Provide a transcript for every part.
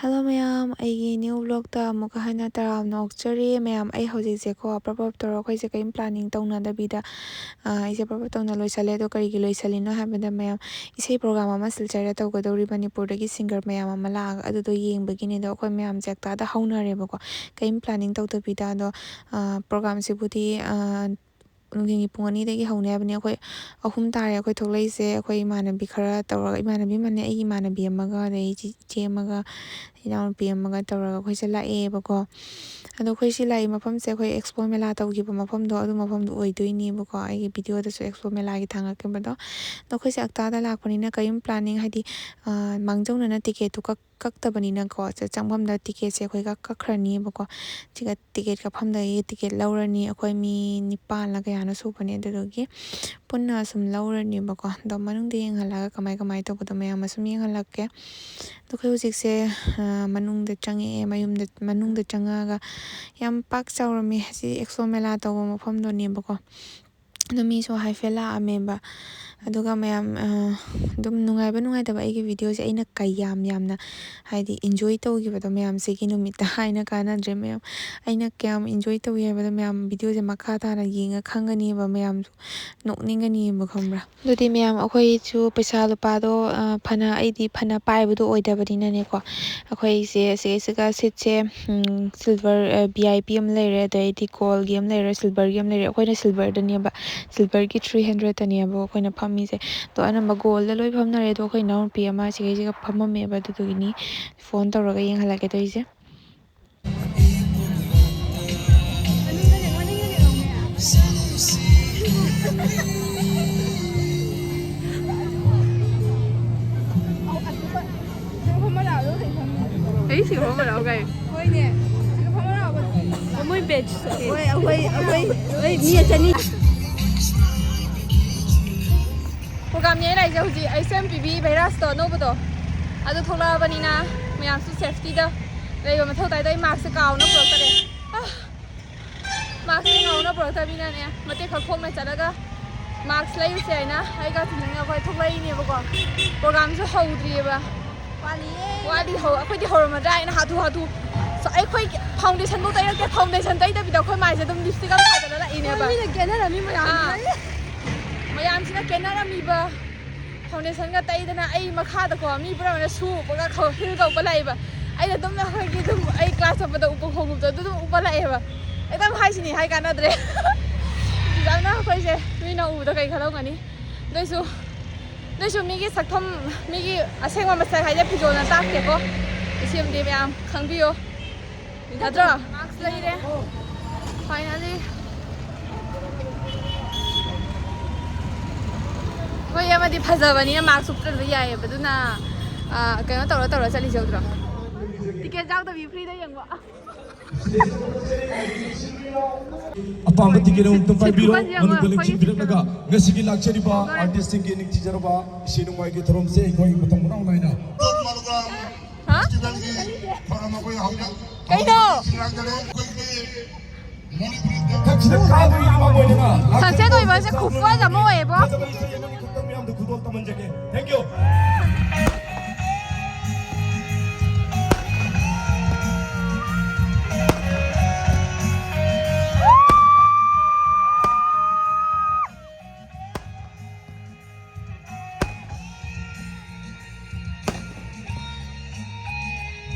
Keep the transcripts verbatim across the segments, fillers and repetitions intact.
Hello ꯃꯌꯥꯝ, ꯑꯩꯒꯤ new vlogꯇ ꯑꯃꯨꯛꯀ ꯍꯟꯅ ꯇꯔꯥꯝꯅ ꯑꯣꯛꯆꯔꯤ꯫ ꯃꯌꯥꯝ, ꯑꯩ ꯍꯧꯖꯤꯛꯁꯦꯀꯣ, ꯄ꯭ꯔꯞ ꯄ꯭ꯔꯞ ꯇꯧꯔ ꯑꯩꯈꯣꯏꯁꯦ ꯀꯔꯤꯝ planning ꯇꯧꯅꯗꯕꯤꯗ, ꯑꯥ, ꯑꯩꯁꯦ ꯄ꯭ꯔꯞ ꯄ꯭ꯔꯞ ꯇꯧꯅ ꯂꯣꯏꯁꯜꯂꯦ꯫ ꯑꯗꯣ ꯀꯔꯤꯒꯤ ꯂꯣꯏꯁꯜꯂꯤꯅꯣ ꯍꯥꯏꯕꯗ, ꯃꯌꯥꯝ, ꯏꯁꯩ program ꯑꯃ ꯁꯤꯜꯆꯔꯗ ꯇꯧꯒꯗꯧꯔꯤꯕꯅꯤ, ꯃꯅꯤꯄꯨꯔꯗꯒꯤ singer ꯃꯌꯥꯝ ꯑꯃ ꯂꯥꯛꯑꯒ, ꯑꯗꯨꯗꯣ ꯌꯦꯡꯕꯒꯤꯅꯤ꯫ ꯑꯗꯣ ꯑꯩꯈꯣꯏ ꯃꯌꯥꯝꯁꯦ ꯑꯛꯇꯥꯗ ꯍꯧꯅꯔꯦꯕꯀꯣ, ꯀꯔꯤꯝ planning ꯇꯧꯗꯕꯤꯗ꯫ ꯑꯗꯣ, ꯑꯥ, programꯁꯤꯕꯨꯗꯤ, ꯑꯥ, ꯅꯨꯡꯊꯤꯟꯒꯤ ꯄꯨꯡ ꯑꯅꯤꯗꯒꯤ ꯍꯧꯅꯤ ꯍꯥꯏꯕꯅꯤ꯫ ꯑꯩꯈꯣꯏ ꯑꯍꯨꯝ ꯇꯥꯔꯦ ꯑꯩꯈꯣꯏ ꯊꯣꯛꯂꯛꯏꯁꯦ꯫ ꯑꯩꯈꯣꯏ ꯏꯃꯥꯟꯅꯕꯤ ꯈꯔ ꯇꯧꯔꯒ, ꯏꯃꯥꯟꯅꯕꯤ ꯑꯃꯅꯦ, ꯑꯩꯒꯤ ꯏꯃꯥꯟꯅꯕꯤ ꯑꯃꯒ, ꯑꯗꯩ ꯏꯆꯦ, ꯏꯆꯦ ꯑꯃꯒ, ꯏꯅꯥꯎꯅꯨꯄꯤ ꯑꯃꯒ ꯇꯧꯔꯒ ꯑꯩꯈꯣꯏꯁꯦ ꯂꯥꯛꯑꯦꯕꯀꯣ꯫ ꯑꯗꯣ ꯑꯩꯈꯣꯏ ꯁꯤ ꯂꯥꯛꯏ ꯃꯐꯝꯁꯦ ꯑꯩꯈꯣꯏ Expo ꯃꯦꯂꯥ ꯇꯧꯈꯤꯕ ꯃꯐꯝꯗꯣ, ꯑꯗꯨ ꯃꯐꯝꯗꯣ ꯑꯣꯏꯗꯣꯏꯅꯦꯕꯀꯣ꯫ ꯑꯩꯒꯤ videoꯗꯁꯨ Expo ꯃꯦꯂꯥꯒꯤ ꯊꯥꯡꯒꯠꯈꯤꯕꯗꯣ꯫ ꯑꯗꯣ ꯑꯩꯈꯣꯏꯁꯦ ꯑꯛꯇꯥꯗ ꯂꯥꯛꯄꯅꯤꯅ ꯀꯔꯤꯝ planning, ꯍꯥꯏꯗꯤ, ꯑꯥ, ꯃꯥꯡꯖꯧꯅꯅ ticketꯇꯨ ꯀꯛ-, ꯀꯛꯇꯕꯅꯤꯅꯀꯣ, ꯆ-, ꯆꯪꯐꯝꯗ ticketꯁꯦ ꯑꯩꯈꯣꯏ ꯀꯛ-, ꯀꯛꯈ꯭ꯔꯅꯤꯕꯀꯣ꯫ ꯁꯤꯒ ticket ꯀꯛꯐꯝꯗꯒꯤ ticket ꯂꯧꯔꯅꯤ꯫ ꯑꯩꯈꯣꯏ ꯃꯤ ꯅꯤꯄꯥꯟꯂ ꯀꯌꯥꯅꯣ ꯁꯨꯕꯅꯦ, ꯑꯗꯨꯗꯨꯒꯤ ꯄꯨꯟꯅ ꯁꯨꯝ ꯂꯧꯔꯅꯦꯕꯀꯣ꯫ ꯑꯗꯣ ꯃꯅꯨꯡꯗ ꯌꯦꯡꯍꯜꯂꯒ ꯀꯃꯥꯏ ꯀꯃꯥꯏ ꯇꯧꯕꯗꯣ ꯃꯌꯥꯝ ꯑꯁꯨꯝ ꯌꯦꯡꯍꯜꯂꯛꯀꯦ꯫ ꯑꯗꯣ ꯑꯩꯈꯣꯏ ꯍꯧꯖꯤꯛꯁꯦ, ꯑ, ꯃꯅꯨꯡꯗ ꯆꯪꯉꯛꯑꯦ, ꯃꯌꯨꯝꯗ, ꯃꯅꯨꯡꯗ ꯆꯪꯉꯛꯑꯒ ꯌꯥꯝ ꯄꯥꯛ ꯆꯥꯎꯔꯝꯃꯦ꯫ ꯑꯁꯤ Expo ꯃꯦꯂꯥ ꯇꯧꯕ ꯃꯐꯝꯗꯨꯅꯦꯕꯀꯣ꯫ ꯑꯗꯣ ꯃꯤꯁꯨ ꯍꯥꯏꯐꯦꯠ ꯂꯥꯛꯑꯝꯃꯦꯕ꯫ ꯑꯗꯨꯒ ꯃꯌꯥꯝ, ꯑ, ꯑꯗꯨꯝ ꯅꯨꯡꯉꯥꯏꯕ ꯅꯨꯡꯉꯥꯏꯇꯕ ꯑꯩꯒꯤ videoꯁꯦ ꯑꯩꯅ ꯀꯌꯥꯝ ꯌꯥꯝꯅ, ꯍꯥꯏꯗꯤ, enjoy ꯇꯧꯈꯤꯕꯗꯣ ꯃꯌꯥꯝꯁꯤꯒꯤ ꯅꯨꯃꯤꯠꯇ ꯍꯥꯏꯅ ꯀꯥꯟꯅꯗ꯭ꯔꯦ ꯃꯌꯥꯝ꯫ ꯑꯩꯅ ꯀꯌꯥꯝ enjoy ꯇꯧꯏ ꯍꯥꯏꯕꯗꯣ ꯃꯌꯥꯝ videoꯁꯦ ꯃꯈꯥ ꯇꯥꯅ ꯌꯦꯡꯉ ꯈꯪꯒꯅꯤꯕ, ꯃꯌꯥꯝꯁꯨ ꯅꯣꯛꯅꯤꯡꯒꯅꯤꯕ, ꯈꯪꯕ꯭ꯔꯥ? ꯑꯗꯨꯗꯤ ꯃꯌꯥꯝ, ꯑꯩꯈꯣꯏꯁꯨ ꯄꯩꯁꯥ ꯂꯨꯄꯥꯗꯣ, ꯑ, ꯐꯅ, ꯑꯩꯗꯤ ꯐꯅ ꯄꯥꯏꯕꯗꯣ ꯑꯣꯏꯗꯕꯅꯤꯅꯅꯦꯀꯣ, ꯑꯩꯈꯣꯏꯁꯦ ꯁꯤꯒꯩꯁꯤꯒ seatꯁꯦ, ꯎꯝ, silver, ꯑ, V I P ꯑꯃ ꯂꯩꯔꯦ, ꯑꯗꯩꯗꯤ goldꯒꯤ ꯑꯃ ꯂꯩꯔꯦ, silverꯒꯤ ꯑꯃ ꯂꯩꯔꯦ꯫ ꯑꯩꯈꯣꯏꯅ silverꯗꯅꯦꯕ, silverꯒꯤ three hundredꯇꯅꯦꯕ ꯑꯩꯈꯣꯏꯅ ꯐꯝꯃꯤꯁꯦ꯫ ꯑꯗꯣ ꯑꯅꯝꯕ goldꯇ ꯂꯣꯏ ꯐꯝꯅꯔꯦ꯫ ꯑꯗꯣ ꯑꯩꯈꯣꯏ ꯏꯅꯥꯎꯅꯨꯄꯤ ꯑꯃ ꯁꯤꯒꯩꯁꯤꯒ ꯐꯝꯃꯝꯃꯦꯕ, ꯑꯗꯨꯗꯨꯒꯤꯅꯤ phone ꯇꯧꯔꯒ ꯌꯦꯡꯍꯜꯂꯛꯀꯦ ꯇꯧꯔꯤꯁꯦ꯫ ꯑꯩ ꯁꯤꯒ ꯐꯝꯃ ꯂꯥꯛꯑꯣ ꯀꯥꯏ꯫ ꯍꯣꯏꯅꯦ, ꯁꯤꯒ ꯐꯝꯃ ꯂꯥꯛꯑꯣ꯫ ꯃꯣꯏ batch ꯁꯦ꯫ ꯍꯣꯏ, ꯑꯩꯈꯣꯏ, ꯑꯩꯈꯣꯏ, ꯑꯩꯈꯣꯏ ꯃꯤ ꯑꯅꯤ꯫ Program ꯌꯦꯡ ꯂꯩꯁꯦ ꯍꯧꯖꯤꯛ꯫ H M P V virusꯇꯣ ꯑꯅꯧꯕꯗꯣ, ꯑꯗꯨ ꯊꯣꯛꯂꯛꯑꯕꯅꯤꯅ ꯃꯌꯥꯝꯁꯨ safetyꯗ ꯂꯩꯕ ꯃꯊꯧ ꯇꯥꯏ꯫ ꯑꯗꯣ ꯑꯩ maskꯁꯦ ꯀꯥꯎꯅ ꯄꯨꯔꯛꯇꯔꯦ꯫ ꯑꯥ, maskꯁꯦ ꯀꯥꯎꯅ ꯄꯨꯔꯛꯇꯕꯅꯤꯅꯅꯦ, ꯃꯇꯦꯛ ꯈꯔ ꯈꯣꯡꯅ ꯆꯠꯂꯒ mask ꯂꯩꯔꯨꯁꯦ ꯍꯥꯏꯅ ꯑꯩꯒ ꯊꯤꯟꯖꯤꯟꯒ ꯑꯩꯈꯣꯏ ꯊꯣꯛꯂꯛꯏꯅꯦꯕꯀꯣ꯫ Programꯁꯨ ꯍꯧꯗ꯭ꯔꯤꯑꯕ꯫ ꯋꯥꯠꯂꯤꯌꯦ꯫ ꯋꯥꯠꯂꯤ꯫ ꯍꯧ ꯑꯩꯈꯣꯏꯗꯤ ꯍꯧꯔꯝꯃꯗ꯭ꯔꯥ ꯍꯥꯏꯅ ꯍꯥꯊꯨ ꯍꯥꯊꯨ꯫ ꯑꯩꯈꯣꯏ ꯐꯥꯎꯟꯗꯦꯁꯟꯕꯨ ꯇꯩꯔꯛꯇꯦ꯫ ꯐꯥꯎꯟꯗꯦꯁꯟ ꯇꯩꯗꯕꯤꯗ ꯑꯩꯈꯣꯏ ꯃꯥꯏꯁꯦ ꯑꯗꯨꯝ ꯂꯤꯞꯁꯇꯤꯛ ꯑꯃ ꯊꯥꯗꯅ ꯂꯥꯛꯏꯅꯦꯕ꯫ ꯃꯤꯅ ꯀꯦꯅꯔꯝꯃꯤ ꯃꯌꯥꯝ ꯑꯥ꯫ ꯃꯌꯥꯝꯁꯤꯅ ꯀꯦꯅꯔꯝꯃꯤꯕ꯫ ꯐꯥꯎꯟꯗꯦꯁꯟꯒ ꯇꯩꯗꯅ ꯑꯩ ꯃꯈꯥꯗꯀꯣ ꯃꯤ ꯄꯨꯝꯅꯃꯛꯅ ꯁꯨ ꯎꯞꯄꯒ ꯈꯧ-, ꯍꯤꯜꯒ ꯎꯞꯄ ꯂꯥꯛꯏꯕ꯫ ꯑꯩꯅ ꯑꯗꯨꯝ ꯑꯩꯈꯣꯏꯒꯤ ꯑꯗꯨꯝ ꯑꯩ ꯀ꯭ꯂꯥꯁ ꯆꯠꯄꯗ ꯎꯞꯄ ꯈꯣꯡꯎꯞꯇꯣ ꯑꯗꯨ ꯑꯗꯨꯝ ꯎꯞꯄ ꯂꯥꯛꯑꯦꯕ꯫ ꯑꯩ ꯑꯗꯨꯝ ꯍꯥꯏꯁꯤꯅꯤ ꯍꯥꯏ ꯀꯥꯟꯅꯗ꯭ꯔꯦ꯫ ꯌꯥꯝꯅ ꯑꯩꯈꯣꯏꯁꯦ ꯃꯤꯅ ꯎꯕꯗ ꯀꯩ ꯈꯜꯂꯝꯒꯅꯤ꯫ ꯑꯗꯨꯏꯁꯨ, ꯑꯗꯨꯏꯁꯨ ꯃꯤꯒꯤ ꯁꯛꯐꯝ, ꯃꯤꯒꯤ ꯑꯁꯦꯡꯕ ꯃꯁꯛ ꯍꯥꯏꯁꯦ ꯐꯤꯖꯣꯜꯅ ꯇꯥꯛꯇꯦꯀꯣ꯫ ꯁꯤꯃꯗꯤ ꯃꯌꯥꯝ ꯈꯪꯕꯤꯌꯣ꯫ ꯅꯠꯇ꯭ꯔꯣ? ꯃꯥꯛꯁ ꯂꯩꯔꯦ꯫ Finally꯫ ꯑꯩꯈꯣꯏ ꯑꯃꯗꯤ ꯐꯖꯕꯅꯤꯅ ꯃꯥꯛꯁ ꯎꯞꯇ꯭ꯔꯁꯨ ꯌꯥꯏꯑꯕ꯫ ꯑꯗꯨꯅ, ꯑ, ꯀꯩꯅꯣ ꯇꯧꯔ ꯇꯧꯔ ꯆꯠꯂꯤꯁꯦ ꯎꯗ꯭ꯔꯣ? ꯇꯤꯀꯦꯠ ꯌꯥꯎꯗꯕꯤ ꯐ꯭ꯔꯤꯗ ꯌꯦꯡꯕ꯫ ꯑꯄꯥꯝꯕ ꯇꯤꯀꯦꯠ ꯑꯃꯃꯝꯇꯪ ꯄꯥꯏꯕꯤꯔꯣ꯫ ꯁꯤ ꯈꯨꯀꯟꯁꯦ ꯌꯦꯡꯉꯣ, ꯃꯅꯨꯡꯗ ꯑꯩꯈꯣꯏꯒꯤ ꯂꯦꯡꯁꯤꯟꯕꯤꯔꯛꯂꯒ ꯉꯁꯤꯒꯤ ꯂꯥꯛꯆꯔꯤꯕ ꯍꯣꯏ꯫ ꯑꯥꯔꯇꯤꯁꯁꯤꯡꯒꯤ ꯅꯤꯡꯊꯤꯖꯔꯕ ꯏꯁꯩ ꯅꯣꯡꯃꯥꯏꯒꯤ ꯊꯧꯔꯝꯁꯦ ꯑꯩꯈꯣꯏ ꯃꯇꯝ ꯃꯅꯥꯎ ꯅꯥꯏꯅ ꯍꯥ? ꯐꯦꯁꯇꯤꯚꯦꯜꯒꯤ ꯊꯧꯔꯝ ꯑꯩꯈꯣꯏ ꯍꯧꯖꯤꯛ ꯀꯩꯅꯣ? ꯂꯥꯡꯖꯔꯦ꯫ ꯑꯩꯈꯣꯏꯒꯤ ꯃꯅꯤꯄꯨꯔꯤ ꯁꯟꯁꯦꯠ ꯑꯣꯏꯕꯁꯦ ꯈꯨꯐꯖ ꯑꯃ ꯑꯣꯏꯌꯦꯕꯣ꯫ ꯐꯖꯕ ꯏꯁꯩ ꯑꯃꯒꯤ ꯈꯨꯠꯇꯝ ꯃꯌꯥꯝꯗ ꯈꯨꯗꯣꯜ ꯇꯝꯍꯟꯖꯒꯦ꯫ Thank you.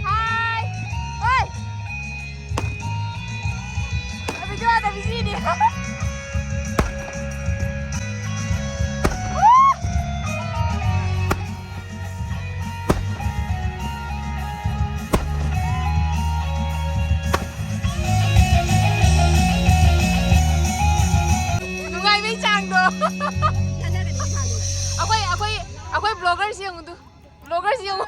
Hi! Oi! Video ada di sini. ꯅꯨꯡꯉꯥꯏꯕꯩ ꯆꯥꯡꯗꯣ꯫ ꯑꯩꯈꯣꯏ, ꯑꯩꯈꯣꯏ, ꯑꯩꯈꯣꯏ vloggers ꯌꯦꯡꯉꯨꯗꯨ꯫ Vloggers ꯌꯦꯡꯉꯨ꯫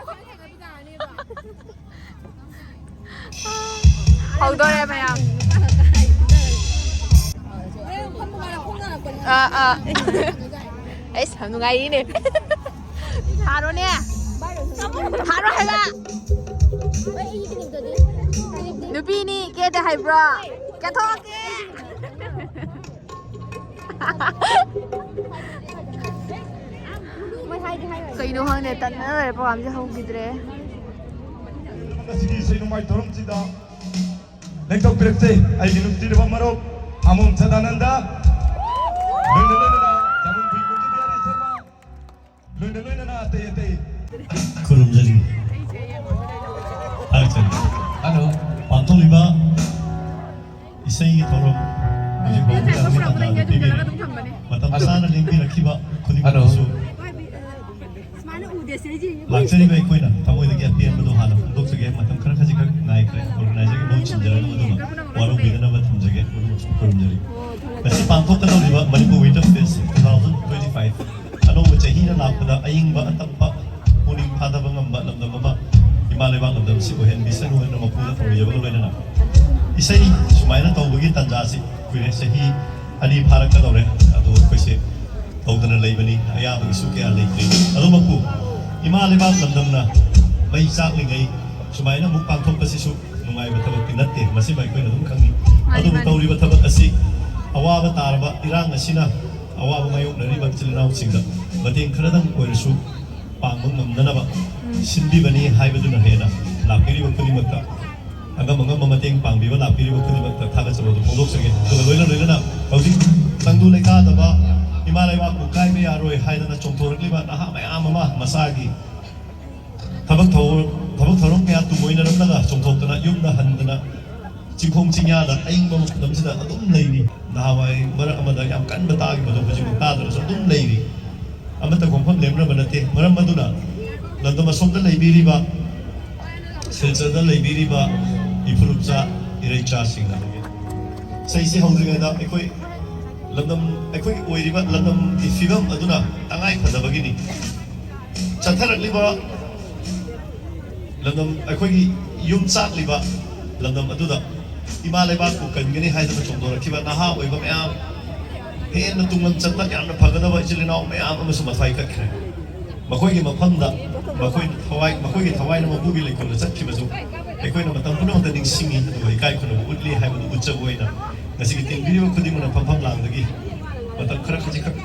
ꯍꯧꯗꯣꯔꯦ ꯃꯌꯥꯝ꯫ ꯑꯥ, ꯑꯥ꯫ ꯑꯩꯁ, ꯌꯥꯝ ꯅꯨꯡꯉꯥꯏꯔꯤꯅꯦ꯫ ꯊꯥꯔꯣꯅꯦ꯫ ꯊꯥꯔꯣ ꯍꯥꯏꯕ꯫ ꯅꯨꯄꯤꯅꯤ, ꯀꯦꯗꯦ ꯍꯥꯏꯕ꯭ꯔꯣ? ꯀꯦꯊꯣꯛꯀꯦ꯫ ꯀꯩꯅꯣ ꯈꯪꯗꯦ, ꯇꯟꯅ ꯂꯩꯔꯦ, ꯄ꯭ꯔꯣꯒꯥꯝꯁꯦ ꯍꯧꯈꯤꯗ꯭ꯔꯦ꯫ ꯉꯁꯤꯒꯤ ꯏꯁꯩ ꯅꯣꯡꯃꯥꯏ ꯊꯧꯔꯝꯁꯤꯗ ꯂꯦꯡꯊꯣꯛꯄꯤꯔꯛꯆꯩ ꯑꯩꯒꯤ ꯅꯨꯡꯁꯤꯔꯕ ꯃꯔꯨꯞ ꯑꯃꯣꯝ ꯁꯗꯥꯅꯟꯗ, ꯂꯣꯏꯅ ꯂꯣꯏꯅꯅ ꯖꯥꯃꯨꯟ ꯈꯨꯏꯕꯨꯡꯒꯤ ꯕꯤꯍꯥꯔꯤ ꯁꯔꯃ, ꯂꯣꯏꯅ ꯂꯣꯏꯅꯅ ꯑꯇꯩ ꯑꯇꯩ꯫ ꯈꯨꯔꯨꯝꯖꯔꯤ꯫ ꯊꯥꯒꯠꯆꯔꯤ꯫ ꯍꯜꯂꯣ꯫ ꯄꯥꯡꯊꯣꯛꯂꯤꯕ ꯏꯁꯩꯒꯤ ꯊꯧꯔꯝ ꯍꯧꯖꯤꯛ ꯍꯧꯕꯗ ꯉꯥꯏꯔꯤ꯫ ꯇꯥꯟꯖꯥ ꯑꯗꯨ ꯄꯤꯕꯤꯔꯦ꯫ ꯃꯇꯝ ꯆꯥꯅ ꯂꯦꯡꯕꯤꯔꯛꯈꯤꯕ ꯈꯨꯗꯤꯡꯃꯛꯁꯨ ꯂꯥꯛꯆꯔꯤꯕ ꯑꯩꯈꯣꯏꯅ ꯊꯃꯣꯏꯗꯒꯤ ꯑꯄꯦꯟꯕꯗꯣ ꯍꯥꯟꯅ ꯐꯣꯡꯗꯣꯛꯆꯒꯦ꯫ ꯃꯇꯝ ꯈꯔ ꯈꯖꯤꯛꯈꯛ ꯉꯥꯏꯈ꯭ꯔꯦ꯫ ꯑꯣꯔꯒꯅꯥꯏꯖꯔꯒꯤ ꯃꯍꯨꯠ ꯁꯤꯟꯖꯔꯒ ꯃꯗꯨꯃ ꯋꯥꯔꯧꯕꯤꯗꯅꯕ ꯊꯝꯖꯒꯦ꯫ ꯃꯗꯨꯃꯁꯨ ꯈꯨꯔꯨꯝꯖꯔꯤ꯫ ꯉꯁꯤ ꯄꯥꯡꯊꯣꯛꯀꯗꯧꯔꯤꯕ Manipur winter fest two thousand twenty five ꯑꯅꯧꯕ ꯆꯍꯤꯅ ꯂꯥꯛꯄꯗ ꯑꯏꯪꯕ ꯑꯇꯞꯄ ꯄꯨꯛꯅꯤꯡ ꯐꯥꯗꯕ ꯉꯝꯕ ꯂꯝꯗꯝ ꯑꯃ ꯏꯃꯥ ꯂꯩꯕꯥꯛ ꯂꯝꯗꯝ ꯑꯁꯤ ꯑꯣꯏꯍꯟꯕꯤꯁꯅꯨ ꯍꯥꯏꯅ ꯃꯄꯨꯗ ꯊꯧꯅꯤꯖꯕꯒ ꯂꯣꯏꯅꯅ ꯏꯁꯩ ꯁꯨꯃꯥꯏꯅ ꯇꯧꯕꯒꯤ ꯇꯥꯟꯖꯥꯁꯤ ꯀꯨꯏꯔꯦ, ꯆꯍꯤ ꯑꯅꯤ ꯐꯥꯔꯛꯀꯗꯧꯔꯦ꯫ ꯑꯗꯣ ꯑꯩꯈꯣꯏꯁꯦ ꯇꯧꯗꯅ ꯂꯩꯕꯅꯤ, ꯑꯌꯥꯕꯒꯤꯁꯨ ꯀꯌꯥ ꯂꯩꯇ꯭ꯔꯤ꯫ ꯑꯗꯨꯃꯛꯄꯨ ꯏꯃꯥ ꯂꯩꯕꯥꯛ ꯂꯝꯗꯝꯅ ꯃꯩ ꯆꯥꯛꯂꯤꯉꯩ ꯁꯨꯃꯥꯏꯅ ꯑꯃꯨꯛ ꯄꯥꯡꯊꯣꯛꯄꯁꯤꯁꯨ ꯅꯨꯡꯉꯥꯏꯕ ꯊꯕꯛꯇꯤ ꯅꯠꯇꯦ, ꯃꯁꯤꯃ ꯑꯩꯈꯣꯏꯅ ꯑꯗꯨꯝ ꯈꯪꯏ꯫ ꯑꯗꯨꯕꯨ ꯇꯧꯔꯤꯕ ꯊꯕꯛ ꯑꯁꯤ ꯑꯋꯥꯕ ꯇꯥꯔꯕ ꯏꯔꯥꯡ ꯑꯁꯤꯅ ꯑꯋꯥꯕ ꯃꯥꯌꯣꯛꯅꯔꯤꯕ ꯏꯆꯤꯜ ꯏꯅꯥꯎꯁꯤꯡꯗ ꯃꯇꯦꯡ ꯈꯔꯗꯪ ꯑꯣꯏꯔꯁꯨ ꯄꯥꯡꯕ ꯉꯝꯅꯅꯕ ꯁꯤꯟꯕꯤꯕꯅꯤ ꯍꯥꯏꯕꯗꯨꯅ ꯍꯦꯟꯅ ꯂꯥꯛꯄꯤꯔꯤꯕ ꯈꯨꯗꯤꯡꯃꯛꯇ ꯑꯉꯝ ꯑꯉꯝꯕ ꯃꯇꯦꯡ ꯄꯥꯡꯕꯤꯕ ꯂꯥꯛꯄꯤꯔꯤꯕ ꯈꯨꯗꯤꯡꯃꯛꯇ ꯊꯥꯒꯠꯆꯕ ꯑꯗꯨ ꯐꯣꯡꯗꯣꯛꯆꯒꯦ꯫ ꯑꯗꯨꯒ ꯂꯣꯏꯅ ꯂꯣꯏꯅꯅ ꯍꯧꯖꯤꯛ ꯇꯪꯗꯨ ꯂꯩꯇꯥꯗꯕ ꯏꯃꯥ ꯂꯩꯕꯥꯛꯄꯨ ꯀꯥꯏꯕ ꯌꯥꯔꯣꯏ ꯍꯥꯏꯗꯅ ꯆꯣꯡꯊꯣꯔꯛꯂꯤꯕ ꯅꯍꯥ ꯃꯌꯥꯝ ꯑꯃ ꯃꯁꯥꯒꯤ ꯊꯕꯛ ꯊꯧꯔꯝ ꯊꯕꯛ ꯊꯧꯔꯝ ꯀꯌꯥ ꯇꯨꯡꯑꯣꯏꯅꯔꯝꯂꯒ ꯆꯣꯡꯊꯣꯛꯇꯅ ꯌꯨꯝꯗ ꯍꯟꯗꯅ ꯆꯤꯡꯈꯣꯡ ꯆꯤꯡꯌꯥꯗ ꯑꯏꯪꯕ ꯃꯐꯝꯁꯤꯗ ꯑꯗꯨꯝ ꯂꯩꯔꯤ꯫ ꯅꯍꯥꯟꯋꯥꯏ ꯃꯔꯛ ꯑꯃꯗ ꯌꯥꯝ ꯀꯟꯕ ꯇꯥꯈꯤꯕꯗꯣ ꯍꯧꯖꯤꯛꯐꯥꯎ ꯇꯥꯗ꯭ꯔꯁꯨ ꯑꯗꯨꯝ ꯂꯩꯔꯤ꯫ ꯑꯃꯠꯇ ꯈꯣꯡꯐꯝ ꯂꯦꯞꯅꯕ ꯅꯠꯇꯦ꯫ ꯃꯔꯝ ꯑꯗꯨꯅ ꯂꯝꯗꯝ ꯑꯁꯣꯝꯗ ꯂꯩꯕꯤꯔꯤꯕ, ꯁꯤꯜꯆꯔꯗ ꯂꯩꯕꯤꯔꯤꯕ ꯏꯐꯨꯔꯨꯞꯆꯥ ꯏꯔꯩꯆꯥꯁꯤꯡꯅ ꯏꯁꯩꯁꯤ ꯍꯧꯗ꯭ꯔꯤꯉꯩꯗ ꯑꯩꯈꯣꯏ ꯂꯝꯗꯝ ꯑꯩꯈꯣꯏꯒꯤ ꯑꯣꯏꯔꯤꯕ ꯂꯝꯗꯝꯒꯤ ꯐꯤꯕꯝ ꯑꯗꯨꯅ ꯇꯉꯥꯏ ꯐꯗꯕꯒꯤꯅꯤ꯫ ꯆꯠꯊꯔꯛꯂꯤꯕ ꯂꯝꯗꯝ ꯑꯩꯈꯣꯏꯒꯤ ꯌꯨꯝ ꯆꯥꯛꯂꯤꯕ ꯂꯝꯗꯝ ꯑꯗꯨꯗ ꯏꯃꯥ ꯂꯩꯕꯥꯛꯄꯨ ꯀꯟꯒꯅꯤ ꯍꯥꯏꯗꯨꯅ ꯆꯣꯡꯊꯣꯔꯛꯈꯤꯕ ꯅꯍꯥ ꯑꯣꯏꯕ ꯃꯌꯥꯝ, ꯍꯦꯟꯅ ꯇꯨꯡꯂꯝ ꯆꯠꯄ ꯌꯥꯝꯅ ꯐꯒꯗꯕ ꯏꯆꯤꯜ ꯏꯅꯥꯎ ꯃꯌꯥꯝ ꯑꯃꯁꯨ ꯃꯊ꯭ꯋꯥꯏ ꯀꯠꯈ꯭ꯔꯦ꯫ ꯃꯈꯣꯏꯒꯤ ꯃꯐꯝꯗ ꯃꯈꯣꯏ ꯊꯋꯥꯏ ꯃꯈꯣꯏꯒꯤ ꯊꯋꯥꯏꯅ ꯃꯄꯨꯒꯤ ꯂꯩꯀꯣꯜꯗ ꯆꯠꯈꯤꯕꯁꯨ ꯑꯩꯈꯣꯏꯅ ꯃꯇꯝ ꯄꯨꯝꯅꯃꯛꯇ ꯅꯤꯡꯁꯤꯡꯉꯤ, ꯑꯗꯨꯒ ꯏꯀꯥꯏ ꯈꯨꯝꯅꯕ ꯎꯠꯂꯤ ꯍꯥꯏꯕꯗꯨ ꯎꯠꯆꯕ ꯑꯣꯏꯅ ꯉꯁꯤꯒꯤ ꯇꯤꯟꯕꯤꯔꯤꯕ ꯈꯨꯗꯤꯡꯃꯛꯅ ꯐꯝꯐꯝ ꯂꯥꯡꯗꯒꯤ ꯃꯇꯝ ꯈꯔ ꯈꯖꯤꯛꯈꯛ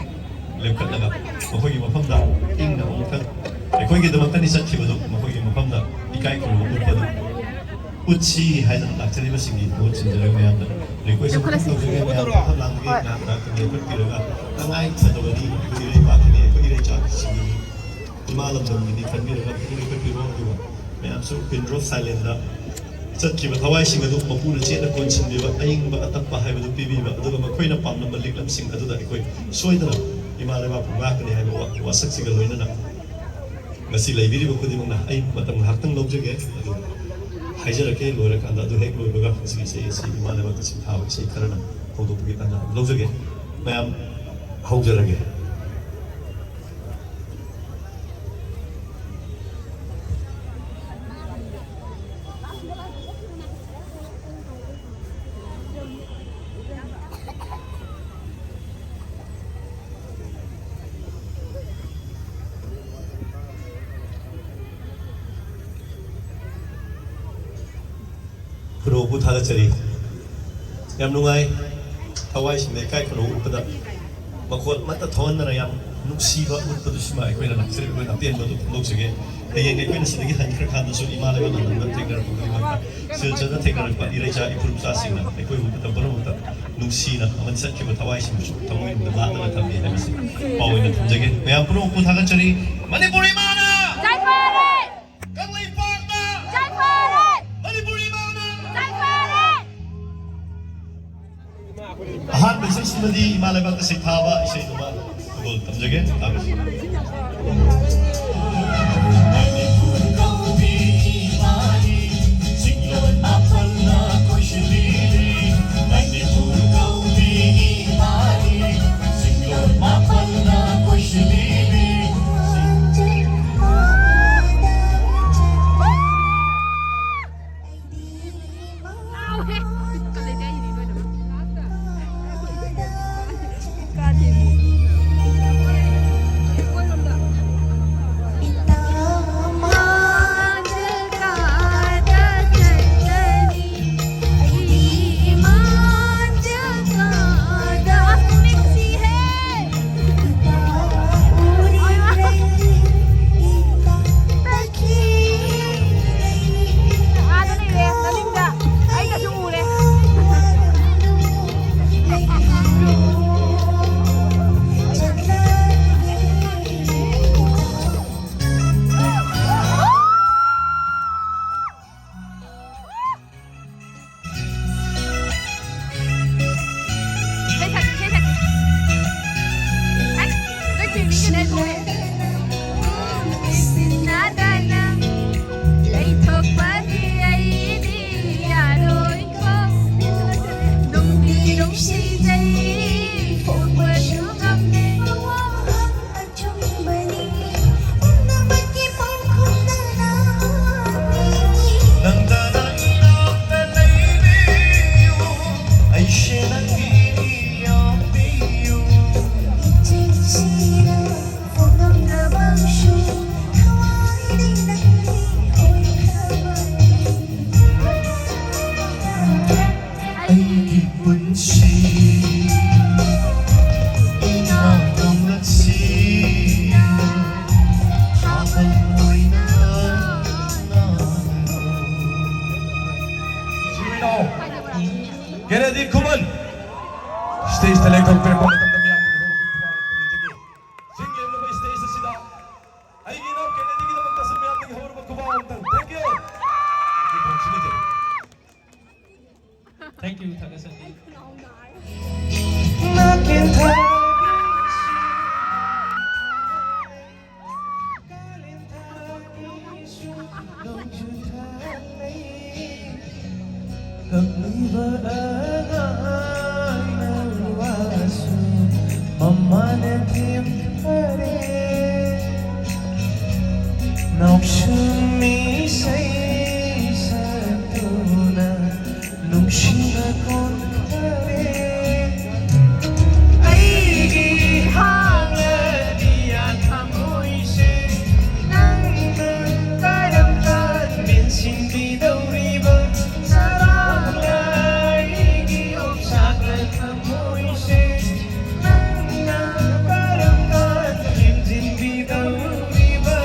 ꯂꯦꯞꯈꯠꯂꯒ ꯃꯈꯣꯏꯒꯤ ꯃꯐꯝꯗ ꯏꯪꯅ ꯑꯃꯨꯛꯇꯪ ꯑꯩꯈꯣꯏꯒꯤꯗꯃꯛꯇꯅꯤ ꯆꯠꯈꯤꯕꯗꯨ, ꯃꯈꯣꯏꯒꯤ ꯃꯐꯝꯗ ꯏꯀꯥꯏ ꯈꯨꯝꯅꯕ ꯎꯠꯄꯗꯨ ꯎꯠꯁꯤ ꯍꯥꯏꯗꯅ ꯂꯥꯛꯆꯔꯤꯕꯁꯤꯡꯒꯤ ꯃꯍꯨꯠ ꯁꯤꯟꯖꯔꯒ ꯃꯌꯥꯝꯗ ꯔꯤꯀ꯭ꯋꯦꯁ ꯑꯃꯈꯛ ꯇꯧꯖꯒꯦ꯫ ꯃꯌꯥꯝ ꯐꯝꯐꯝ ꯂꯥꯡꯗꯒꯤ ꯉꯥꯏꯍꯥꯛ ꯉꯥꯏꯍꯥꯛꯇꯪ ꯂꯦꯞꯈꯠꯄꯤꯔꯒ ꯇꯉꯥꯏ ꯐꯗꯕꯅꯤ, ꯑꯩꯈꯣꯏ ꯏꯔꯩꯄꯥꯛꯀꯤꯅꯤ, ꯑꯩꯈꯣꯏ ꯏꯔꯩꯆꯥꯛꯁꯤꯡꯒꯤꯅꯤ, ꯏꯃꯥ ꯂꯝꯗꯝꯒꯤꯅꯤ ꯈꯟꯕꯤꯔꯒ ꯄꯨꯛꯅꯤꯡ ꯂꯦꯞꯈꯠꯄꯤꯔꯣ꯫ ꯑꯗꯨꯒ ꯃꯌꯥꯝꯁꯨ ꯄꯤꯟ ꯗ꯭ꯔꯣꯞ ꯁꯥꯏꯂꯦꯟꯗ ꯆꯠꯈꯤꯕ ꯊꯋꯥꯏꯁꯤꯡ ꯑꯗꯨ ꯃꯄꯨꯅ ꯆꯦꯠꯅ ꯀꯣꯟꯁꯤꯟꯕꯤꯕ, ꯑꯏꯪꯕ ꯑꯇꯞꯄ ꯍꯥꯏꯕꯗꯨ ꯄꯤꯕꯤꯕ, ꯑꯗꯨꯒ ꯃꯈꯣꯏꯅ ꯄꯥꯝꯂꯝꯕ ꯂꯤꯛꯂꯝꯁꯤꯡ ꯑꯗꯨꯗ ꯑꯩꯈꯣꯏ ꯁꯣꯏꯗꯅ ꯏꯃꯥ ꯂꯩꯕꯥꯛꯄꯨ ꯉꯥꯛꯀꯅꯤ ꯍꯥꯏꯕ ꯋꯥ-, ꯋꯥꯁꯛꯁꯤꯒ ꯂꯣꯏꯅꯅ ꯉꯁꯤ ꯂꯩꯕꯤꯔꯤꯕ ꯈꯨꯗꯤꯡꯃꯛꯅ ꯑꯩ ꯃꯇꯝ ꯉꯥꯏꯍꯥꯛꯇꯪ ꯂꯧꯖꯒꯦ꯫ ꯑꯗꯨ ꯍꯥꯏꯖꯔꯛꯀꯦ꯫ ꯂꯣꯏꯔꯀꯥꯟꯗ, ꯑꯗꯨ ꯍꯦꯛ ꯂꯣꯏꯕꯒ ꯉꯁꯤꯒꯤ ꯏꯁꯩ ꯑꯁꯤ ꯏꯃꯥ ꯂꯩꯕꯥꯛꯇ ꯁꯤꯡꯊꯥꯕ ꯏꯁꯩ ꯈꯔꯅ ꯍꯧꯗꯣꯛꯄꯒꯤ ꯇꯥꯟꯖꯥ ꯑꯗꯨ ꯂꯧꯖꯒꯦ꯫ ꯃꯌꯥꯝ ꯍꯧꯖꯔꯒꯦ꯫ ꯈꯨꯔꯧꯕꯨ ꯊꯥꯒꯠꯆꯔꯤ꯫ ꯌꯥꯝ ꯅꯨꯡꯉꯥꯏ꯫ ꯊꯋꯥꯏꯁꯤꯡꯗ ꯏꯀꯥꯏ ꯈꯨꯔꯧ ꯎꯠꯄꯗ ꯃꯈꯣꯜ ꯑꯃꯠꯇ ꯊꯣꯛꯍꯟꯗꯅ ꯌꯥꯝ ꯅꯨꯡꯁꯤꯕ ꯎꯠꯄꯗꯨꯁꯤꯃ ꯑꯩꯈꯣꯏꯅ ꯂꯥꯛꯆꯔꯤꯕ ꯑꯩꯈꯣꯏꯅ ꯑꯄꯦꯟꯕ ꯑꯗꯨ ꯐꯣꯡꯗꯣꯛꯆꯒꯦ꯫ ꯍꯌꯦꯡ ꯑꯩꯈꯣꯏꯅ ꯁꯤꯗꯒꯤ ꯍꯟꯈ꯭ꯔꯀꯥꯟꯗꯁꯨ ꯏꯃꯥ ꯂꯩꯕꯥꯛ ꯂꯝꯗꯝꯗ ꯊꯦꯡꯅꯔꯛꯄ ꯈꯨꯗꯤꯡꯃꯛꯇ, ꯁꯤꯜꯆꯔꯗ ꯊꯦꯡꯅꯔꯛꯄ ꯏꯔꯩꯆꯥ ꯏꯐꯨꯔꯨꯞꯆꯥꯁꯤꯡꯅ ꯑꯩꯈꯣꯏꯕꯨ ꯃꯇꯝ ꯄꯨꯝꯅꯃꯛꯇ ꯅꯨꯡꯁꯤꯅ ꯑꯃꯗꯤ ꯆꯠꯈꯤꯕ ꯊꯋꯥꯏꯁꯤꯡꯕꯨꯁꯨ ꯊꯃꯣꯏꯅꯨꯡꯗ ꯂꯥꯠꯂꯒ ꯊꯝꯃꯤ ꯍꯥꯏꯕꯁꯤ ꯄꯥꯎ ꯑꯣꯏꯅ ꯊꯝꯖꯒꯦ꯫ ꯃꯌꯥꯝ ꯄꯨꯝꯅꯃꯛꯄꯨ ꯊꯥꯒꯠꯆꯔꯤ꯫ ꯃꯅꯤꯄꯨꯔ ꯏꯃꯥꯅ! ꯖꯥꯏꯐꯔꯦ! ꯀꯪꯂꯩꯄꯥꯛꯅ! ꯖꯥꯏꯐꯔꯦ! ꯃꯅꯤꯄꯨꯔ ꯏꯃꯥꯅ! ꯖꯥꯏꯐꯔꯦ! ꯑꯍꯥꯟꯕ ꯏꯁꯩꯁꯤꯃꯗꯤ ꯏꯃꯥ ꯂꯩꯕꯥꯛꯇ ꯁꯩꯊꯥꯕ ꯏꯁꯩꯗꯨꯃ ꯈꯨꯗꯣꯜ ꯇꯝꯖꯒꯦ꯫ ꯇꯥꯕꯤꯌꯨ꯫ ꯀꯦꯅꯦꯗꯤ ꯈꯨꯃꯟ ꯁ꯭ꯇꯦꯖꯇ ꯂꯦꯡꯊꯣꯛꯄꯤꯔꯛꯄ ꯃꯇꯝꯗ ꯃꯤꯌꯥꯝꯗꯒꯤ ꯍꯧꯔꯕ ꯈꯨꯕꯥꯛ ꯑꯃ ꯊꯥꯅꯖꯒꯦ꯫ ꯆꯤꯡ ꯂꯦꯝꯂꯕ ꯁ꯭ꯇꯦꯖ ꯑꯁꯤꯗ ꯑꯩꯒꯤ ꯏꯅꯥꯎ ꯀꯦꯅꯦꯗꯤꯒꯤꯗꯃꯛꯇꯁꯨ ꯃꯤꯌꯥꯝꯗꯒꯤ ꯍꯧꯔꯕ ꯈꯨꯕꯥꯛ ꯑꯃꯇꯪ꯫ Thank you꯫ Thank you, ꯊꯥꯒꯠꯆꯔꯤ꯫ ꯀꯞꯂꯤꯕ ꯑꯉꯥꯡꯅ ꯋꯥꯁꯨ ꯃꯃꯥꯅ ꯊꯦꯝꯈꯔꯦ꯫ ꯅꯥꯎꯁꯨꯝ ꯏꯁꯩ ꯁꯛꯇꯨꯅ ꯅꯨꯡꯁꯤꯅ ꯀꯣꯟꯈꯔꯦ꯫ ꯑꯩꯒꯤ ꯍꯥꯡꯂꯗꯤ ꯊꯃꯣꯏꯁꯦ ꯅꯪꯅ ꯀꯔꯝ ꯀꯥꯟ ꯃꯦꯟꯁꯤꯟꯕꯤꯗꯧꯔꯤꯕ? ꯆꯔꯥꯡꯅ ꯑꯩꯒꯤ ꯌꯣꯡꯆꯥꯛꯅ ꯊꯃꯣꯏꯁꯦ ꯅꯪꯅ ꯀꯔꯝ ꯀꯥꯟ ꯂꯦꯝꯖꯤꯟꯕꯤꯗꯧꯔꯤꯕ?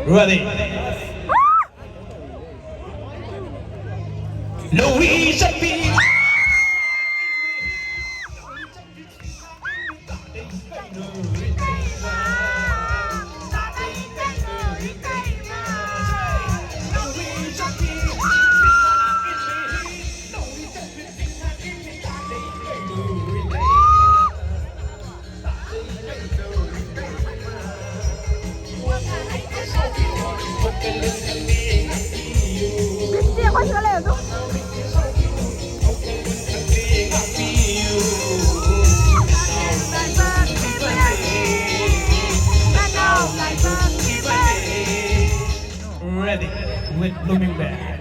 Ready? Louise, Ready with Blooming Bear.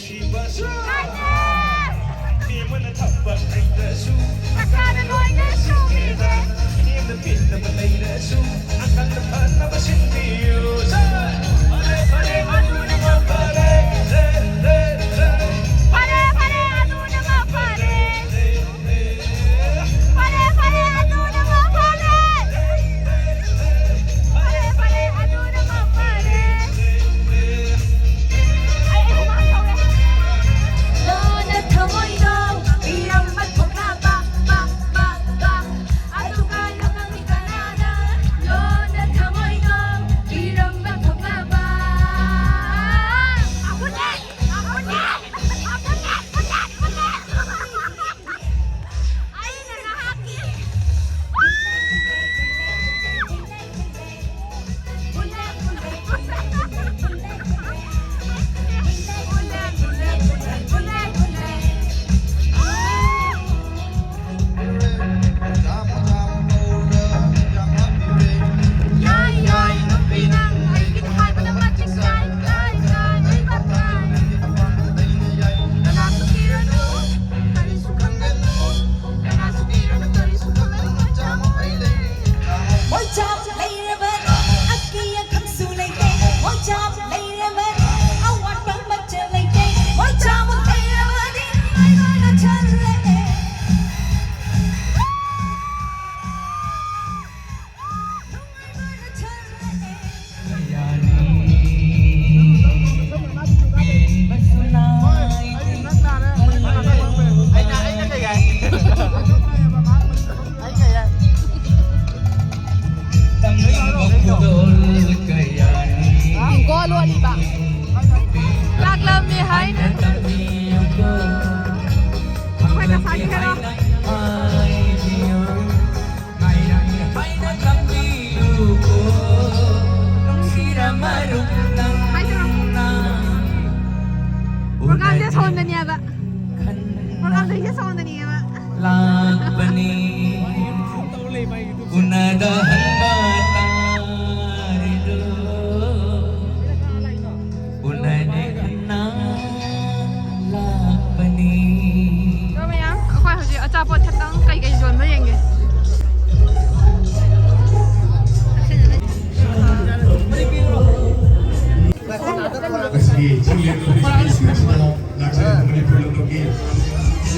ꯃꯤ ꯑꯃꯅ ꯊꯕꯛ ꯍꯩꯇ꯭ꯔꯁꯨ, ꯃꯁꯥꯅ ꯂꯣꯏꯅ ꯁꯨꯕꯤꯔꯦ꯫ ꯏꯅꯦꯝꯅ ꯄꯦꯟꯗꯕ ꯂꯩꯔꯁꯨ, ꯑꯪꯀꯜꯅ ꯐꯅꯕ ꯁꯤꯟꯕꯤꯌꯨ꯫ ꯐꯔꯦ, ꯐꯔꯦ, ꯑꯗꯨꯅ ꯃꯐꯔꯦ꯫ ꯔꯦ, ꯔꯦ, ꯔꯦ꯫ ꯐꯔꯦ, ꯐꯔꯦ, ꯑꯗꯨꯅ ꯃꯐꯔꯦ꯫ ꯐꯔꯦ, ꯐꯔꯦ, ꯑꯗꯨꯅ ꯃꯐꯔꯦ꯫ ꯐꯔꯦ, ꯐꯔꯦ, ꯑꯗꯨꯅ ꯃꯐꯔꯦ꯫ ꯑꯩ, ꯑꯩ ꯍꯨꯃꯥꯡ ꯁꯧꯔꯦ꯫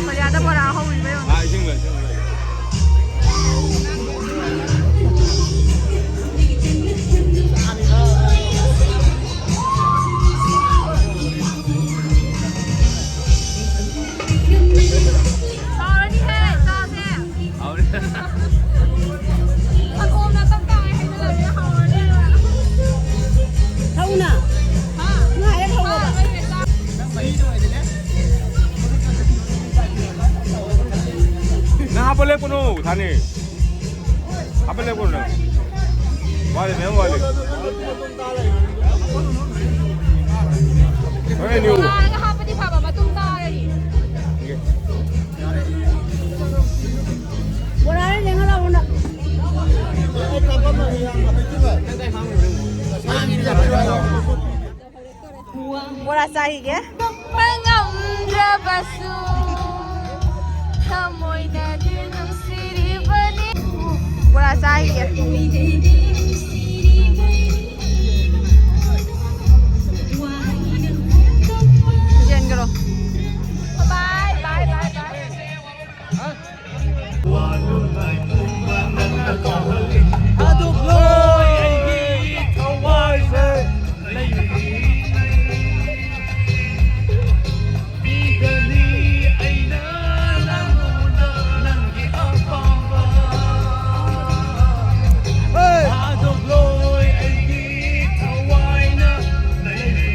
ꯃꯔꯤꯌꯥꯗ ꯕꯣꯔꯥ ꯍꯧꯔꯤꯕ ꯌꯦꯡꯉꯣ꯫ ꯍꯥꯎꯔꯅꯤꯍꯦ, ꯆꯥꯁꯦ꯫ ꯍꯥꯎꯔꯦ꯫ ꯁꯪꯒꯣꯝꯅ ꯇꯞ ꯇꯥꯒꯩ ꯍꯩꯖꯤꯜꯂꯕꯅꯤꯅ ꯍꯥꯎꯔꯅꯦꯕ꯫ ꯊꯛꯎꯅ꯫ ꯍꯥ? ꯅꯪ ꯍꯥꯏꯔꯦ ꯊꯛꯎꯕ꯫ ꯅꯪ ꯍꯥꯞꯄ ꯂꯦꯞꯀꯅꯨ, ꯊꯥꯅꯤ꯫ ꯍꯥꯞꯄ ꯂꯦꯞꯀꯅꯨ ꯅꯪ꯫ ꯋꯥꯠꯂꯤ, ꯃꯌꯥꯝ ꯋꯥꯠꯂꯤ꯫ ꯍꯣꯔꯦꯟ ꯅꯤꯌꯨ꯫ ꯉꯥꯏꯔꯒ ꯍꯥꯞꯄꯗꯤ ꯐꯕ, ꯃꯇꯨꯝ ꯇꯥꯔꯗꯤ꯫ ꯕꯣꯔꯥ ꯂꯦꯡꯍꯜꯂꯛꯑꯣ ꯅꯪ꯫ ꯕꯣꯔꯥ ꯆꯥꯈꯤꯒꯦ꯫ ꯉꯝꯗ꯭ꯔꯕꯁꯨ ꯊꯃꯣꯏꯅꯗꯤ ꯅꯨꯡꯁꯤꯔꯤꯕꯅꯤ꯫ ꯕꯣꯔꯥ ꯆꯥꯈꯤꯒꯦ꯫ ꯆꯦꯟꯈ꯭ꯔꯣ꯫ ꯕꯥꯏ, ꯕꯥꯏ, ꯕꯥꯏ, ꯕꯥꯏ꯫ ꯊꯥꯗꯣꯛꯂꯣꯏ ꯑꯩꯒꯤ ꯊꯋꯥꯏꯁꯦ ꯂꯩꯔꯤ꯫ ꯄꯤꯒꯅꯤ ꯑꯩꯅ ꯅꯪꯉꯣꯟꯗ ꯅꯪꯒꯤ ꯑꯄꯥꯝꯕ꯫ ꯊꯥꯗꯣꯛꯂꯣꯏ ꯑꯩꯒꯤ ꯊꯋꯥꯏꯅ ꯂꯩꯔꯤ꯫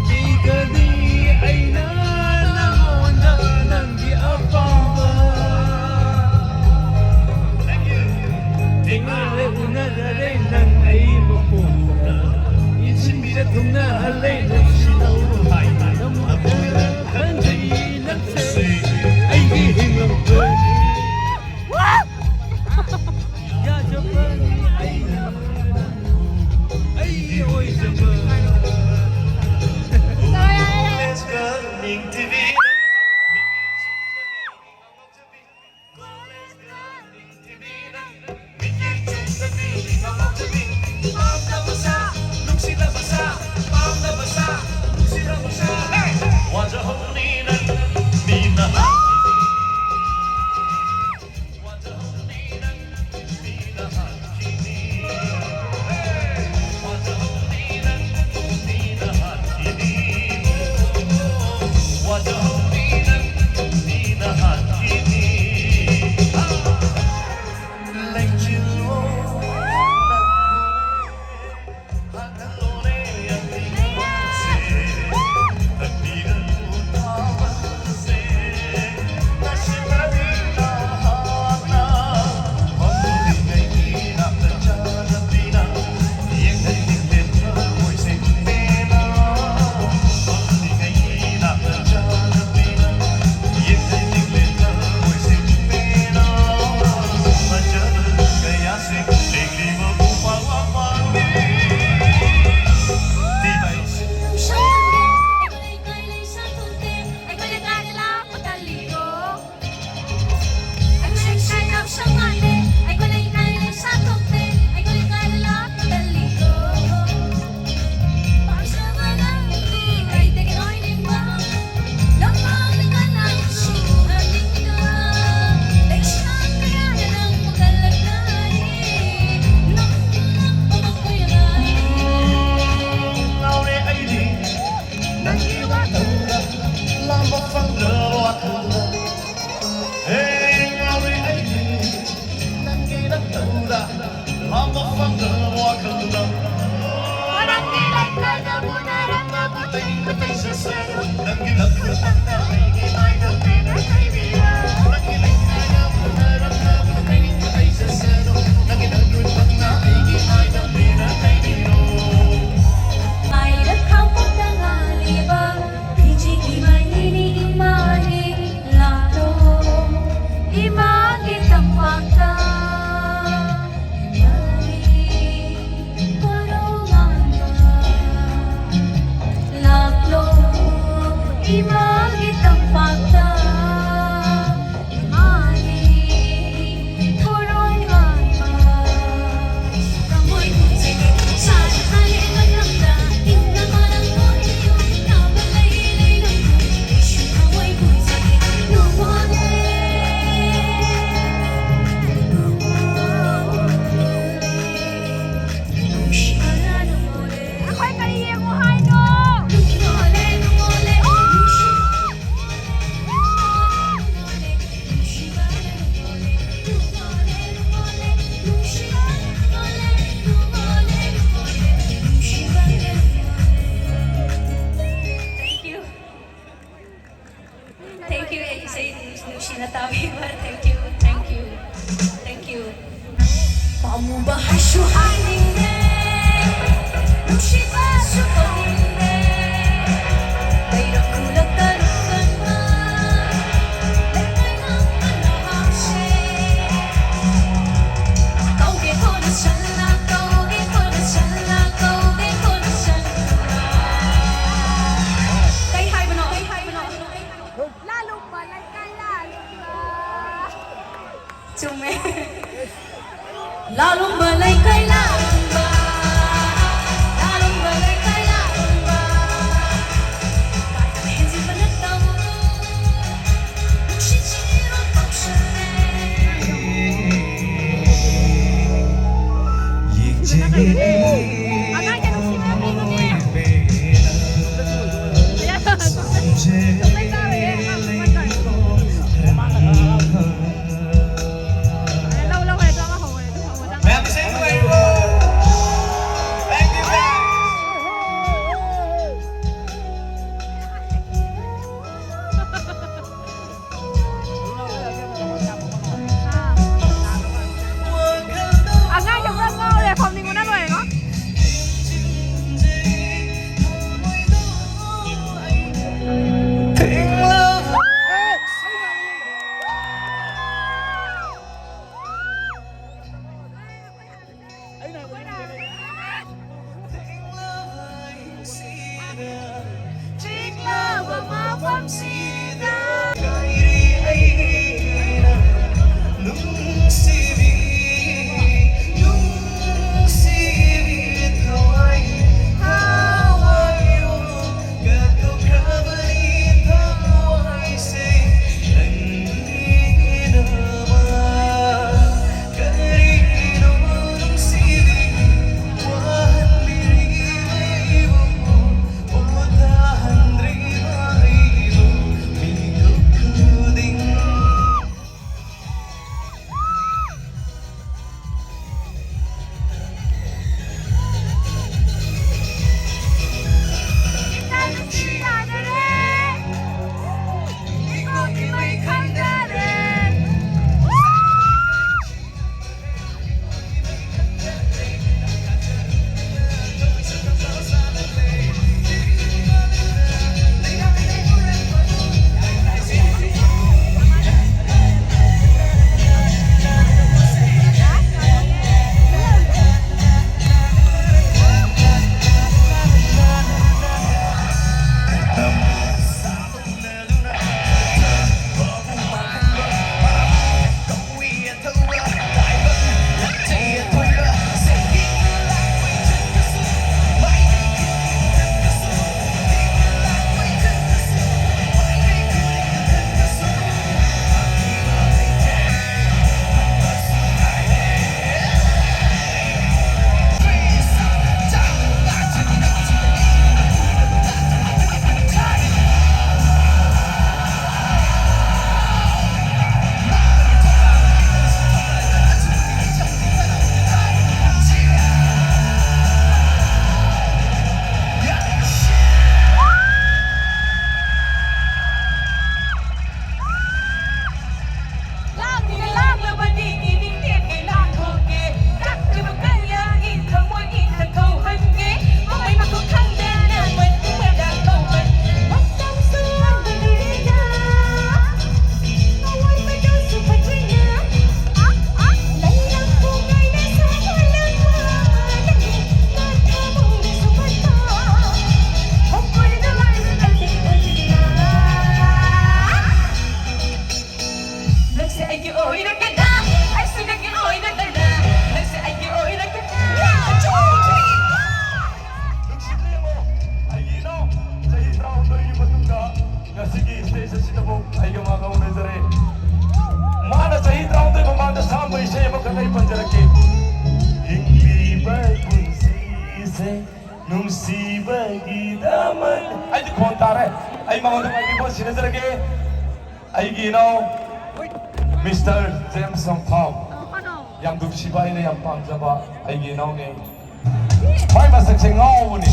ꯄꯤꯒꯅꯤ ꯑꯩꯅ ꯅꯪꯉꯣꯟꯗ ꯅꯪꯒꯤ ꯑꯄꯥꯝꯕ꯫ ꯊꯦꯡꯅꯔꯦ ꯎꯅꯔꯔꯦ ꯅꯪ ꯑꯩ ꯃꯈꯣꯡꯗ ꯏꯟꯁꯤꯟꯕꯤꯔ ꯊꯨꯡꯅꯍꯜꯂꯦ ꯅꯨꯡꯁꯤꯅꯧ ꯍꯥꯏꯅ ꯅꯝꯅ ꯈꯟꯖꯩ ꯅꯪꯁꯦ ꯑꯩꯒꯤ ꯍꯤꯡꯂꯝꯕꯅꯤ꯫ ꯌꯥꯖꯕꯅꯤ ꯑꯩꯅ ꯑꯩꯒꯤ ꯑꯣꯏꯖꯕ꯫ ꯄꯥꯝꯕ ꯐꯪꯗꯅ ꯋꯥꯈꯜꯗꯨꯗ ꯃꯔꯝꯗꯤ ꯂꯩꯀꯥꯏꯗꯕꯨ ꯅꯥꯔꯝꯕꯕꯨ ꯇꯩꯅꯤꯡꯕ ꯇꯩꯖꯁꯅꯨ꯫ ꯅꯪꯒꯤ ꯂꯞꯈꯨꯠ ꯇꯝꯅ ꯑꯩꯒꯤ ꯃꯥꯏꯗ ꯄꯦꯟꯅ ꯇꯩꯕꯤꯔꯣ꯫ ꯅꯪꯒꯤ ꯂꯩꯀꯥꯏꯗꯕꯨ ꯅꯥꯔꯝꯕꯕꯨ ꯇꯩꯅꯤꯡꯕ ꯇꯩꯖꯁꯅꯨ꯫ ꯅꯪꯒꯤ ꯂꯞꯈꯨꯠ ꯇꯝꯅ ꯑꯩꯒꯤ ꯃꯥꯏꯗ ꯄꯦꯟꯅ ꯇꯩꯕꯤꯔꯣ꯫ ꯃꯥꯏꯗ ꯈꯥꯎꯄꯣꯛꯇ ꯉꯥꯜꯂꯤꯕ ꯐꯤꯖꯤꯒꯤ ꯃꯩꯅꯤ ꯏꯃꯥꯅꯤ ꯂꯥꯛꯂꯣ ꯏꯃꯥꯒꯤ ꯇꯝꯄꯥꯛꯇ꯫ ꯏꯃꯥꯒꯤ ꯀꯣꯅꯨꯡ ꯃꯥꯟꯕ ꯂꯥꯛꯂꯣ ꯏꯃꯥꯒꯤ ꯇꯝꯄꯥꯛꯇ꯫ ꯏꯃꯥꯒꯤ ꯊꯣꯔꯣꯡ ꯃꯥꯟꯕ ꯊꯃꯣꯏ ꯈꯨꯝꯖꯒꯦ ꯁꯥꯔ ꯍꯥꯏꯔꯦ ꯃꯇꯝꯗ ꯏꯪꯅ ꯃꯔꯝ ꯑꯣꯏꯕꯤꯌꯨ꯫ ꯅꯥꯕ ꯂꯩ ꯂꯩꯔꯝꯃꯣꯏ ꯑꯩꯁꯨ ꯊꯃꯣꯏ ꯈꯨꯝꯖꯒꯦ ꯅꯨꯡꯉꯣꯜꯂꯦ꯫ ꯅꯨꯡꯁꯤꯕꯅ ꯅꯨꯡꯉꯣꯜꯂꯦ꯫ ꯑꯩꯈꯣꯏ ꯀꯔꯤ ꯌꯦꯡꯉꯨ ꯍꯥꯏꯅꯣ? ꯅꯨꯡꯉꯣꯜꯂꯦ, ꯅꯨꯡꯉꯣꯜꯂꯦ, ꯅꯨꯡꯁꯤ Thank you. Thank you, ꯑꯩ ꯏꯁꯩ ꯅꯨꯡꯁꯤꯅ ꯇꯥꯕꯤꯕ꯫ Thank you, thank you, thank you. ꯄꯥꯝꯃꯨꯕ ꯍꯥꯏꯁꯨ ꯍꯥꯏꯅꯤꯡꯗꯦ, ꯅꯨꯡꯁꯤꯕꯁꯨ ꯀꯧꯅꯤꯡꯗꯦ꯫ ꯂꯩꯔꯛ ꯈꯨꯜꯂꯛꯇ ꯂꯨꯞꯄꯅ ꯂꯩꯉꯥꯏ ꯉꯝꯕ ꯅꯍꯥꯁꯦ꯫ ꯀꯧꯒꯦ ꯀꯣꯟꯅ ꯁꯟꯅ, ꯀꯧꯒꯦ ꯀꯣꯟꯅ ꯁꯟꯅ, ꯀꯧꯒꯦ ꯀꯣꯟꯅ ꯁꯟꯅ꯫ ꯀꯩ ꯍꯥꯏꯕꯅꯣ? ꯀꯩ ꯍꯥꯏꯕꯅꯣ? ꯂꯥꯂꯨꯝꯕ ꯂꯩꯀꯥꯏ ꯂꯥꯂꯨꯝꯕ꯫ ꯆꯨꯝꯃꯦ꯫ ꯂꯥꯂꯨꯝꯕ ꯂꯩꯀꯥꯏ ꯂꯥꯂꯨꯝꯕ, ꯂꯥꯂꯨꯝꯕ ꯂꯩꯀꯥꯏ ꯂꯥꯂꯨꯝꯕ꯫ ꯍꯦꯟꯖꯤꯟꯕꯅ ꯇꯧꯔꯣ, ꯅꯨꯡꯁꯤꯠꯁꯤꯔꯣ ꯀꯧꯁꯜꯂꯦ꯫ ꯌꯦꯡꯖꯒꯦ꯫ ꯑꯉꯥꯡꯁꯦ ꯅꯨꯡꯁꯤꯕꯅ ꯀꯩꯅꯣꯅꯦ꯫ ꯂꯧ, ꯂꯧ, ꯍꯣꯏ, ꯑꯗꯨ ꯑꯃ ꯍꯧꯔꯦ, ꯑꯗꯨ ꯍꯧꯔꯦ꯫ ꯃꯌꯥꯝ ꯏꯁꯩ ꯅꯨꯡꯉꯥꯏ꯫ ꯊꯦꯡꯂꯕ ꯃꯐꯝꯁꯤꯗ ꯀꯥꯏꯔꯤ ꯑꯩꯅ ꯅꯨꯡꯁꯤꯕꯤ, ꯅꯨꯡꯁꯤꯕꯤ ꯊꯋꯥꯏ, ꯊꯋꯥꯏ ꯀꯠꯊꯣꯛꯈ꯭ꯔꯕꯅꯤ ꯊꯋꯥꯏꯁꯦ ꯅꯪꯒꯤꯗꯃꯛ꯫ ꯀꯔꯤꯅꯣ ꯅꯨꯡꯁꯤꯕꯤ ꯋꯥꯍꯟꯕꯤꯔꯤꯕ ꯑꯩꯕꯨ, ꯄꯣꯊꯥꯍꯟꯗ꯭ꯔꯤꯕ ꯑꯩꯕꯨ? ꯅꯨꯡꯁꯤꯕꯒꯤꯗꯃꯛ ꯑꯩꯗꯤ ꯈꯣꯟ ꯇꯥꯔꯦ꯫ ꯑꯩ ꯃꯉꯣꯟꯗ ꯃꯥꯏꯀ꯭ꯔꯣꯐꯣꯟ ꯁꯤꯟꯅꯖꯔꯒꯦ꯫ ꯑꯩꯒꯤ ꯏꯅꯥꯎ ꯃꯤꯁꯇꯔ ꯖꯦꯝꯁ ꯁꯝꯐꯥꯎ, ꯌꯥꯝ ꯅꯨꯡꯁꯤꯕ, ꯑꯩꯅ ꯌꯥꯝ ꯄꯥꯝꯖꯕ ꯑꯩꯒꯤ ꯏꯅꯥꯎꯅꯦ꯫ ꯃꯥꯏ ꯃꯁꯛꯁꯦ ꯉꯥꯎꯕꯅꯤ꯫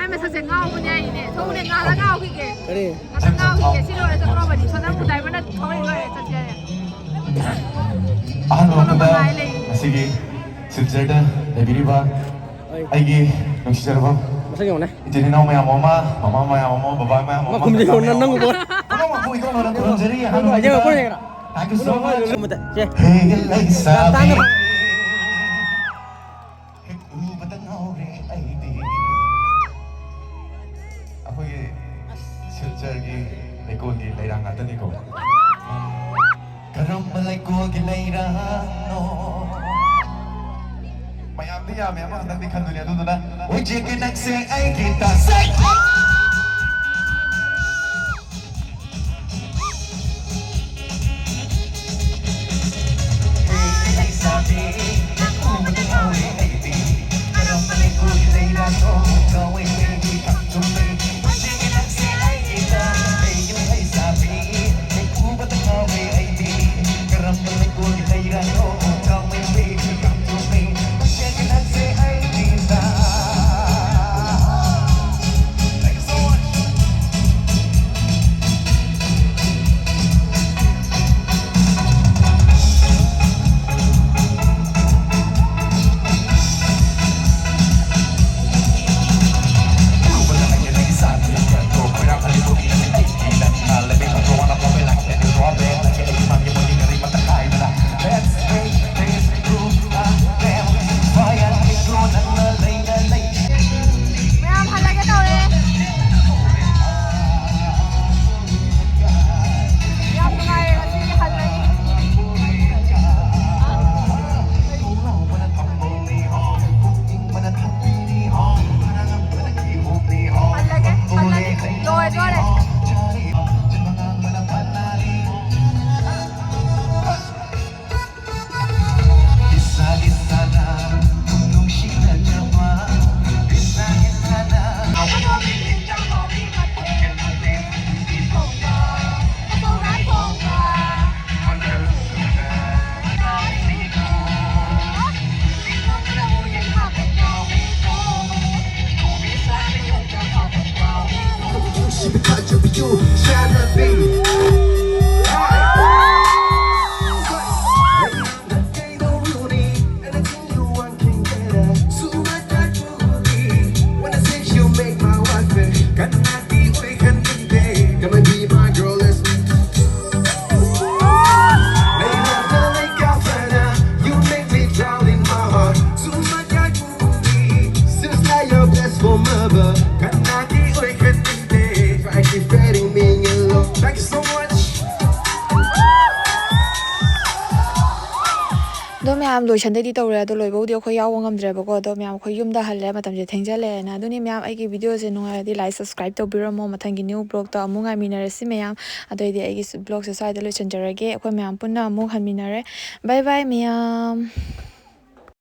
ꯑꯩ ꯃꯁꯛꯁꯦ ꯉꯥꯎꯕꯅꯦ ꯍꯥꯏꯅꯦ꯫ ꯊꯣꯛꯎꯅꯦ, ꯉꯥꯜꯂ ꯉꯥꯎꯈꯤꯒꯦ꯫ ꯀꯔꯤ? ꯉꯥꯛꯇꯪ ꯉꯥꯎꯈꯤꯒꯦ꯫ ꯁꯤ ꯂꯣꯏꯔꯒ ꯊꯣꯛꯂꯛꯑꯕꯅꯤ꯫ ꯁꯣꯅꯝ ꯈꯨꯗꯥꯏꯃꯅ ꯊꯣꯛꯂꯛꯏ ꯂꯣꯏꯔꯦ꯫ ꯆꯠꯁꯦ ꯍꯥꯏꯔꯦ꯫ ꯑꯍꯥꯟꯕ ꯃꯛꯇꯗ ꯊꯣꯛꯂꯛꯄ ꯉꯥꯏ ꯂꯩ꯫ ꯉꯁꯤꯒꯤ ꯁꯤꯜꯆꯔꯗ ꯂꯩꯕꯤꯔꯤꯕ ꯑꯩ ꯑꯩꯒꯤ ꯅꯨꯡꯁꯤꯖꯔꯕ ꯃꯁꯛ ꯌꯦꯡꯉꯨꯅꯦ꯫ ꯏꯆꯤꯟ ꯏꯅꯥꯎ ꯃꯌꯥꯝ ꯑꯃ, ꯃꯃꯥ ꯃꯌꯥꯝ ꯑꯃ, ꯕꯕꯥ ꯃꯌꯥꯝ ꯑꯃ, ꯃꯈꯨꯝꯗꯤ ꯃꯌꯥꯝ ꯌꯦꯡꯉꯨꯅꯦ, ꯑꯃ, ꯅꯪ ꯎꯕ꯭ꯔꯥ? ꯄꯨꯝꯅꯃꯛꯄꯨ ꯏꯀꯥꯏ ꯈꯨꯝꯅꯅ ꯈꯨꯔꯨꯝꯖꯔꯤ꯫ ꯑꯍꯥꯟꯕ ꯌꯦꯡꯉꯣ, ꯃꯛꯇꯗ ꯌꯦꯡꯉꯣ, ꯌꯦꯡꯉꯣ꯫ Thank you so much꯫ ꯁꯦ꯫ ꯍꯦ ꯂꯩꯁꯥꯕꯤ꯫ ꯇꯥꯡꯉꯦ꯫ ꯍꯦꯛ ꯎꯕꯗ ꯉꯥꯎꯔꯦ ꯑꯩꯗꯤ꯫ ꯑꯩꯈꯣꯏꯒꯤ ꯁꯤꯜꯆꯔꯒꯤ ꯂꯩꯀꯣꯜꯒꯤ ꯂꯩꯔꯥꯡ ꯉꯥꯛꯇꯅꯤꯀꯣ꯫ ꯀꯔꯝꯕ ꯂꯩꯀꯣꯜꯒꯤ ꯂꯩꯔꯥꯡꯅꯣ? ꯃꯌꯥꯝꯗꯤ ꯌꯥꯝꯃꯦ, ꯑꯃꯈꯛꯇꯪꯗꯤ ꯈꯟꯗꯣꯏꯅꯦ꯫ ꯑꯗꯨꯗꯨꯅ ꯍꯧꯖꯤꯛꯀꯤ ꯅꯪꯁꯦ ꯑꯩꯒꯤ ꯇꯁꯦꯡ꯫ ꯑꯗꯣ ꯃꯌꯥꯝ, ꯂꯣꯏꯁꯟꯗꯩꯗꯤ ꯇꯧꯔꯦ, ꯑꯗꯣ ꯂꯣꯏꯕꯧꯗꯤ ꯑꯩꯈꯣꯏ ꯌꯥꯎꯕ ꯉꯝꯗ꯭ꯔꯦꯕꯀꯣ꯫ ꯑꯗꯣ ꯃꯌꯥꯝ, ꯑꯩꯈꯣꯏ ꯌꯨꯝꯗ ꯍꯜꯂꯦ, ꯃꯇꯝꯁꯦ ꯊꯦꯡꯖꯜꯂꯛꯑꯦꯅ꯫ ꯑꯗꯨꯅꯤ ꯃꯌꯥꯝ, ꯑꯩꯒꯤ videoꯁꯦ ꯅꯨꯡꯉꯥꯏꯔꯗꯤ like, subscribe ꯇꯧꯕꯤꯔꯝꯃꯣ꯫ ꯃꯊꯪꯒꯤ new vlogꯇ ꯑꯃꯨꯛ ꯉꯥꯏꯃꯤꯟꯅꯔꯁꯤ ꯃꯌꯥꯝ꯫ ꯑꯗꯨꯑꯣꯏꯗꯤ ꯑꯩꯒꯤ vlogꯁꯦ ꯁ꯭ꯋꯥꯏꯗ ꯂꯣꯏꯁꯤꯟꯖꯔꯒꯦ꯫ ꯑꯩꯈꯣꯏ ꯃꯌꯥꯝ ꯄꯨꯟꯅ ꯑꯃꯨꯛ ꯍꯟꯃꯤꯟꯅꯔꯦ꯫ Bye bye ꯃꯌꯥꯝ꯫